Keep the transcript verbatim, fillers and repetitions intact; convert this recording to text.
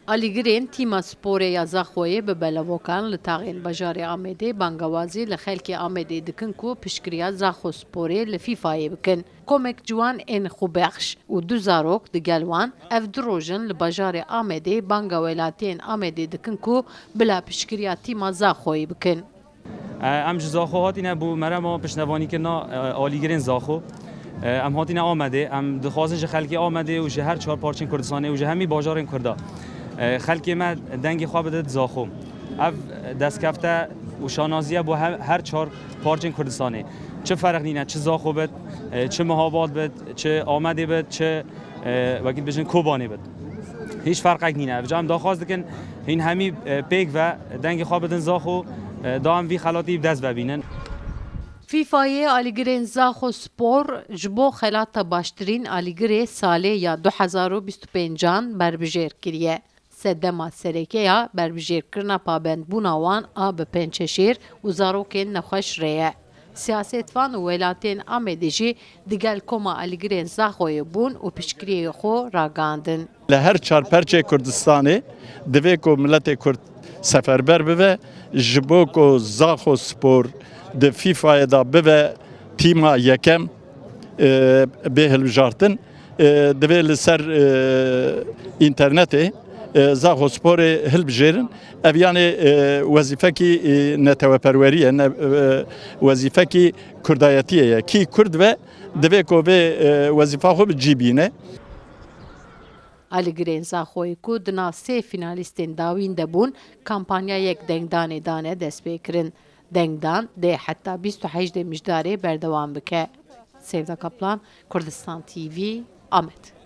Alîgirên tîma sporê ya Zaxoyê bi belevokan li taxên bajarê Amedê bangewazî li xelkê Amedê dikin ku piştgiriya Zaxo Sporê li FIFAyê bikin. Komek ciwan ên xwebexş û du zarok digel wan ev du roj in li bajarê Amedê banga welatiyên Amedê dikin ku bila piştgiriya tîma Zaxoyê bikin. Em ji Zaxo hatine bo merema piştevanîkirina alîgirên Zaxo. Em hatine Amedê, em dixwazin ji xelkê Amedê û ji her çar parçên Kurdistanê û ji hemî bajarên Kurda, xelkê me dengê xwe bidin Zaxo. Ev destkefte û şanaziye bo her çar parçên Kurdistanê. Çi ferq nîne, çi Zaxo bit, çi Mihabad bit, çi Amedê bit, çi e, wekî dibêjin Kobanê bit. Hiç ferqek nîne. Ev ca em daxwaz dikin hîn hemî e, pêk ve dengê xwe bidin Zaxo, e, da em vî xelatî bi dest ve bînin. FIFAyê alîgirên Zaxo Spor ji bo xelata baştirîn alîgirê salê ya du hezar û bîst û pêncan berbijêr kiriye. Sedema sereke ya berbijêrkirina pabendbûna wan a bi pençeşêr û zarokên nexweş re ye. Siyasetvan û welatên Amedê jî digel Koma Alîgirên Zaxoyê bûn û piştgiriyê xwe ragihandin. Li her çar perçê Kurdistanê divê ku miletê Kurd seferber bibe, ji bo ku Zaxo Spor di FIFAyê de bibe tîma yekem, e, bê hilbijartin, e, divê li ser e, înternetê e, Zaxo Sporê hilbijêrin. Ev yanê e, wezîfekî e, neteweperwerî ye, ne, e, wezîfekî kurdayetiyê ye. Kî kurd be divê ku vê e, wezîfa xwe bi cî bîne. Alîgirên Zaxoyê ku di nav sê fînalîstên dawîn de bûn, kampanyayek dengdanê dane destpêkirin. Dengdan dê heta bîst û heştê Mijdarê berdewam bike. Sevda Kaplan, Kurdistan TV, Amed.